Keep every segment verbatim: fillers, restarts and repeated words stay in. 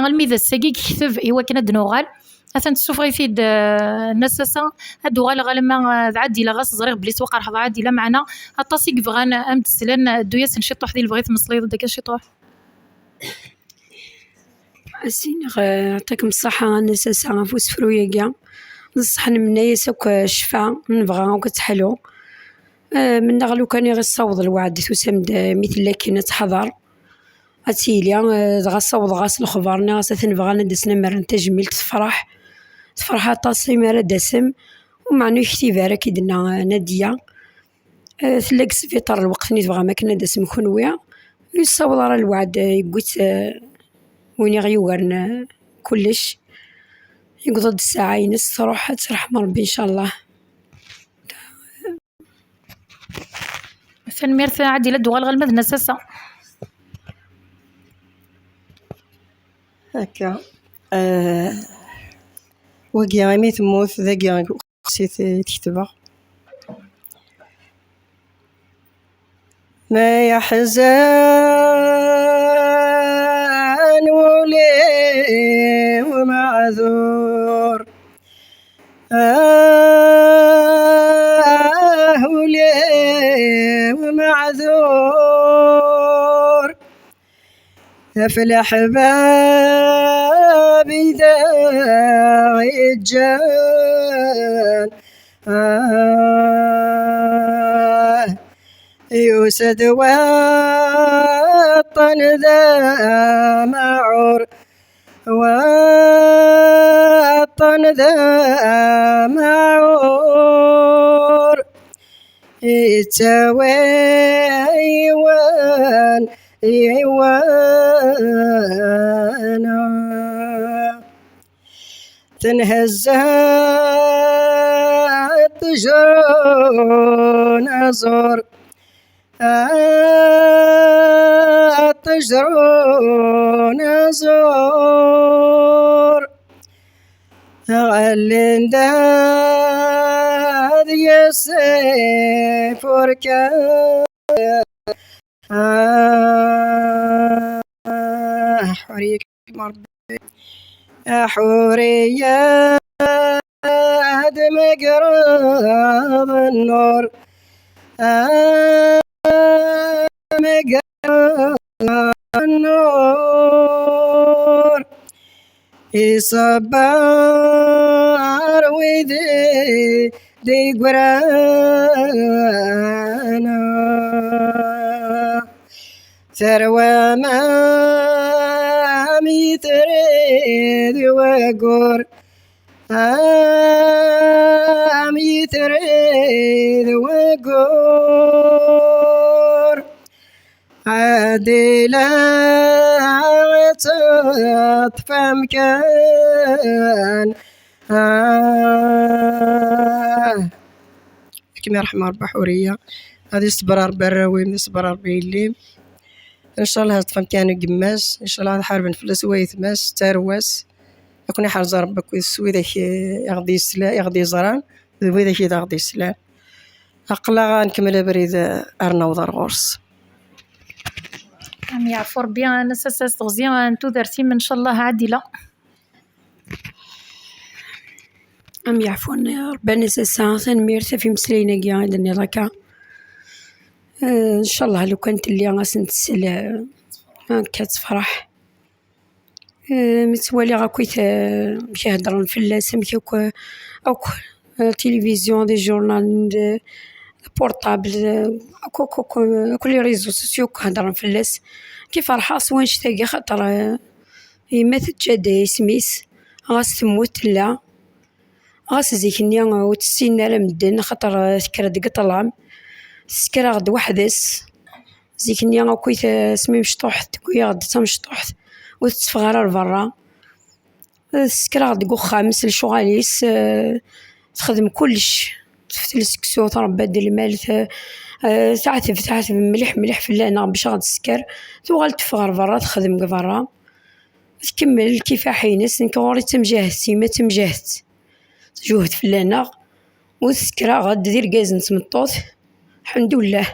almi d ass-agi i yekteb i wakken ad d-nuɣal. Atan tessufeɣ-it-id, eh, Nna Sasa, ad d-uɣaleɣ alamma, eh, d Ɛadila, ɣas ẓriɣ belli ttwaqerḥeḍ a Ɛadila, meɛna aṭas i yebɣan ad m-d-slen, ddu-yasen ciṭuḥ di lebɣi, tmeslayeḍ-d akka ciṭuḥ. Asin, eh, yɛṭikem ṣṣaḥa a Nna Sasa ɣef usefru-agi. D ṣṣeḥ nemna-yas akk, eh, ccfa, nebɣa akk ad teḥlu. Eh, mennaɣ lukan i ɣ-issaweḍ lweɛd, tusam-d, eh, mi tella akken ad teḥḍer. Ad tili, eh, dɣa ssawḍeɣ-as lexbar, nniɣ-as atan bɣan ad d-asen, ad m-rren tajmilt, tefreḥ. Tefreḥ aṭas imi ara d-tasem. Umeɛna ur yektib ara, akka i d-tenna, eh, Nadiya. Eh, tella deg sbiṭar lweqt-nni, tebɣam akken ad d-tasem kenwi. Ur yessaweḍ ara lweɛd, eh, yewwi-tt, eh, win i ɣ-yugaren, eh, kullec. Yewweḍ-d ssaɛa-ines, truḥ, ad tt-yerḥem Rebbi, ncallah. Tanemmirt a Ɛadila, ad d-uɣaleɣ alma d Nna Sasa. Akka. Eh, wagi imi temmut, dagi i t-ketbeɣ. Ma yeḥzen wul-iw meɛdur, ah, wul-iw meɛdur, ɣef leḥbab i d aɣ-yeǧǧan. Ah, yusa-d waṭṭan d amaɛur, waṭṭan d amaɛur, yettawi yiwen yiwen. Tenhezza ṭṭejra n aẓur, ah, ṭṭejra n aẓur, ɣellin-d ad yas ifurkan. Ah, ḥuriya Ṛebbi. Aḥuriya ad megreḍ nnur, ad megreḍ nnur, iṣebber wid i d-yeggran. Terwam am yitri d waggur, am yitri d waggur. Ɛadila ad teṭṭef amkan. Ah. Ad kem-iṛḥem Ṛebbi a Ḥuriya. Ad iṣebber Ṛebbi arraw-im, ad iṣebber Ṛebbi yelli-m. Ncallah ad teṭṭef amkan n yemma-s, ncallah ad ḥarben fell-as wayetma-s, tarwa-s. Ad ken-iḥrez Ṛebbi akked s widak i ɣ-d-yesla-, i ɣ-d-yeẓran, d widak i d aɣ-d-yeslan. Aql-aɣ ad nkemmel abrid, eh, ar naweḍ ar ɣur-s. Am yeɛfu Ṛebbi, a Nna Sasa, s teɣzi n tudert-im, ncallah Ɛadila. Am yeɛfu Ṛebbi a Nna Sasa, tanemmirt ɣef imeslayen-agi i d-tenniḍ akka. Eh, ncallah lukan telli ad sen-tessel, eh, akka ad tefreḥ. Eh, mi ttwaliɣ akk, eh, amek i heddren fell-as, amek akk, akk, eh, tilivizyu, des journaux, d, d portable, eh, akk, akk, akk, akk les réseaux sociaux akk heddren fell-as. Ki ferḥeɣ s wanect-agi, axaṭer, eh, yemma teǧǧa-d isem-is, ɣas temmut tella. Ɣas zik-nni ur tt-ssinen ara medden, axaṭer tekker-d deg ṭṭlam, tesker-aɣ-d weḥd-s. Zik-nni akkit asmi mecṭuḥet, tewwi-aɣ-d d tamecṭuḥt, ur tetteffeɣ ara ar berra. Tesker-aɣ-d deg uxxam s lecɣal-is, eh, texdem kullec. Teftel seksu, tṛebba-d lmal, t-, eh, teɛteb, teɛteb mliḥ, mliḥ fell-aneɣ bac aɣ-d-tesker. Tuɣal teffeɣ ar berra, texdem deg berra. Tkemmel lkifaḥ-ines, nekk ɣur-i d tamjahet, yemma d tamjahet. Tjuhed fell-aneɣ, ur tesker-aɣ-d d irgazen n tmeṭṭut. Ḥemdullah.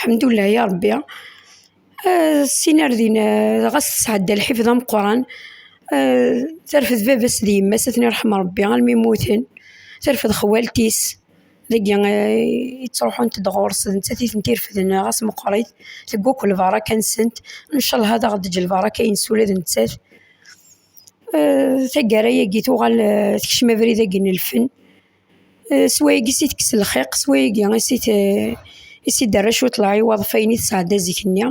Ḥemdullah ya Ṛebbi. Sin ar din, ɣas tesɛedda lḥif d ameqqran, terfed baba-s d yemma-s, ad ten-irḥem Rebbi, almi mmuten. Terfed xwalt-is, dagi yettruḥunt-d ɣur-s, d nettat i tent-irefden ɣas meqqrit, tegg akk lbaraka-nsent. Ncallah ad aɣ-d-teǧǧ lbaraka-ines ula d nettat. Taggara-agi tuɣal tekcem abrid-agi n lfen. S wayagi i s-tekkes lxiq, s wayagi i s-, i s-, i s-d-terra cwiṭ lɛiwaḍ ɣef wayen i tesɛedda zik-nni.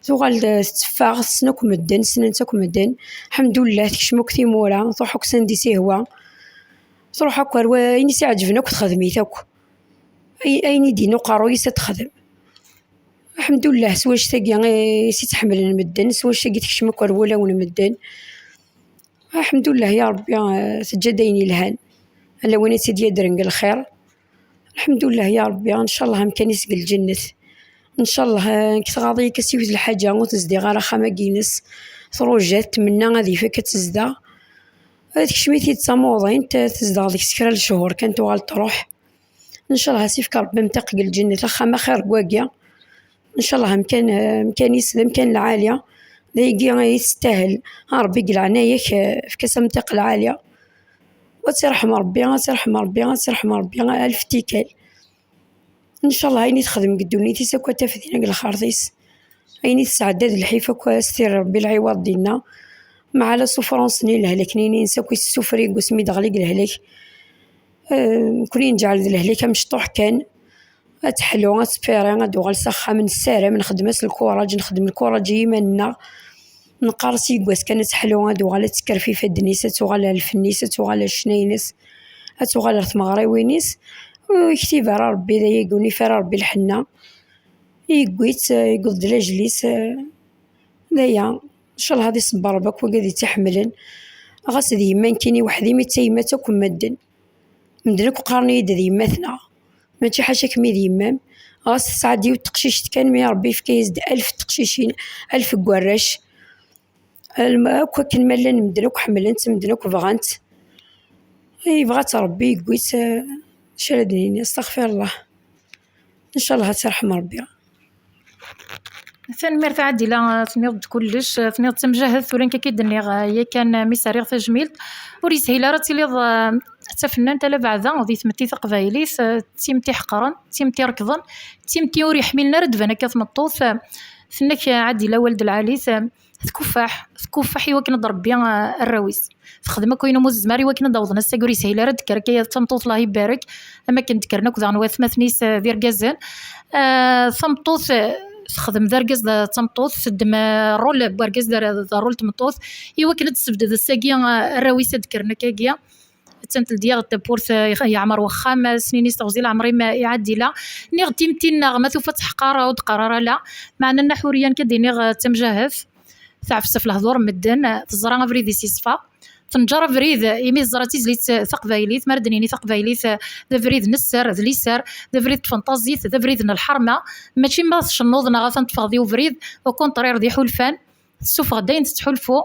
Tuɣal tetteffeɣ, tessen akk medden, ssnen-tt akk medden. Ḥemdullah, tekcem akk timura, truḥ akk s anda i s-ihwa. Truḥ akk ar wayen i s-iɛeǧben akk, texdem-it akk. Ayen i d-yenna uqerruy-is ad texdem. Ḥemdullah s wannect-agi i s-ittḥemmlen medden, s wannect-agi tekcem akk ar wulawen medden. Ḥemdullah ya Rebbi, teǧǧa-d ayen yelhan. Ala win i tt-id-yaddren deg lxir. Ḥemdullah ya Rebbi, ncallah amkan-is deg lǧennet. Ncallah, nekk tɣaḍ-iyi kan s yiwet lḥaǧa, ur tezdiɣ ara axxam-agi-ines. Truja, tmenna ad ifak ad tezdeɣ. Tekcem-it-id d tamuḍint, tezdeɣ deg-s kra n lechur kan, tuɣal truḥ. Ncallah ad s-ifk Rebbi amtiq deg lǧennet, axxam axir deg wagi. Ncallah amkan, amkan-is d amkan lɛali, d ayagi i testahel. A Rebbi, deg leɛnaya-k, efk-as amtiq lɛali. Ad tt-irḥem Rebbi, ad tt-irḥem Rebbi, ad tt-irḥem Rebbi, alef tikkal. Ncallah ayen i texdem deg ddunit-is akk ad taf dinna deg lxert-is. Ayen i tesɛedda d lḥif akk, ad s-terr Rebbi lɛiwaḍ dinna. Meɛala souffrance-nni, lehlak-nni-ines akk i tessufri deg wasmi d-teɣli deg lehlak. Nekkni nǧeɛl d lehlak amecṭuḥ kan. Ad teḥlu, ad teffiṛi, ad d-tuɣal s axxam, nessaram, nxeddem-as lkuraǧ, nxeddem lkuraǧ i yiman-nneɣ. Neqqar-as yeggas kan ad teḥlu, ad d-tuɣal ad tekker ɣef yifadden-is, ad tuɣal ar lfen-is, ad tuɣal ar ccna-ines, ad tuɣal ar tmeɣriwin-is. Ur yektib ara Rebbi d ayagi, ur yif ara Rebbi lḥenna. Yewwi-tt, yewweḍ-d lajel-is, d aya. Ncallah ad iṣebber Rebbi akk wigad i tt-iḥemmlen. Ɣas d yemma nekkini weḥd-i, mi d tayemmat akk n medden. Medden akk qqaren-iyi-d d yemma-tneɣ. Mačči ḥaca kemm i d yemma-m. Ɣas tesɛa-d yiwet teqcict kan, mi Rebbi yefka-yas-d alef teqcicin, alef n warrac. Alma akk akken ma llan medden akk ḥemmlen-tt, medden akk bɣan-tt. Yebɣa-tt Rebbi, yewwi-tt, eh, acu ara d-nini, astaɣfirullah. Ncallah ad tt-irḥem Rebbi. Tanemmirt a Ɛadila, tenniḍ-d kullec, tenniḍ d tamjahedt, tura nekk akka i d-nniɣ, eh, yakan, eh, mi s-rriɣ tajmilt. Ur yeshil ara ad tiliḍ, eh, d tafennant ala beɛda di tmetti taqbaylit, eh, d timetti ḥeqren, d timetti rekḍen, d timetti ur yeḥmilen ara ad d-tban akka tmeṭṭut, eh, tenna-k, eh, Ɛadila Wald Lɛali, eh, tkuffaḥ, tkuffaḥ i wakken ad d-rebbi, eh, arraw-is. Texdem akk ayen umi tezmer i wakken ad d-awḍen ass-agi ur yeshil ara ad d-tekker akka d tameṭṭut, Allah ibarek, am akken d-kkren akk daɣen watmaten-is, eh, d irgazen. Eh, tameṭṭut, eh, texdem d argaz d tameṭṭut, teddem, eh, rrul n wergaz d, d rrul n tmeṭṭut, i wakken ad d-tessebded ass-agi, eh, arraw-is ad d-kkren akkagi. Attan teldi-yaɣ-d tawwurt, eh, yeɛmer wexxam, eh, snin-is teɣzi leɛmer-im, eh, iɛeddi la. Nniɣ-d timetti-nneɣ ma tufa-tt ḥqar, ur d-qqar ara la. Meɛna Nna Ḥuriya, nekk ad d-iniɣ, eh, d tamjahedt. Teɛfes ɣef lehdur n medden, teẓra abrid-is yeṣfa. Tenǧer abrid, imi teẓra d tizlit taqbaylit, mi ara d-nini taqbaylit, d abrid n sser, d liser, d abrid n tfenṭazit, d abrid n lḥerma. Mačči ma tcennuḍ neɣ atan teffɣeḍ i ubrid, au contraire, d iḥulfan. Tessufeɣ-d ayen tettḥulfu,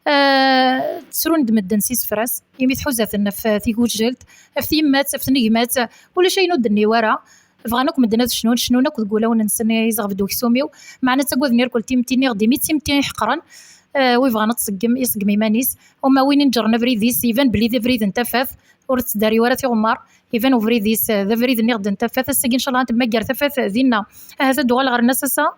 eh, ttrun-d medden s isefra-s, imi tḥuza-ten ɣef tigujelt, ɣef tyemmat, ɣef tnegmat, ulac ayen ur d-nniw ara. Bɣan akk medden ad cnun, cnun akk deg wulawen-nsen, i izeɣb-d uksum-iw. Meɛna ttagaden irkel timetti-nni, ɣ-d imi d timetti iḥeqren, eh, wi bɣan ad tṣeggem, iṣeggem iman-is. Uma win inǧren abrid-is, iban belli d abrid n tafat, ur ttdariw ara tiɣemmar. Iban ubrid-is, eh, d abrid-nni ɣ-d n tafat. Ass-agi, ncallah, ad temmager tafat dinna. Ahat ad d-uɣal ɣer Nna Sasa.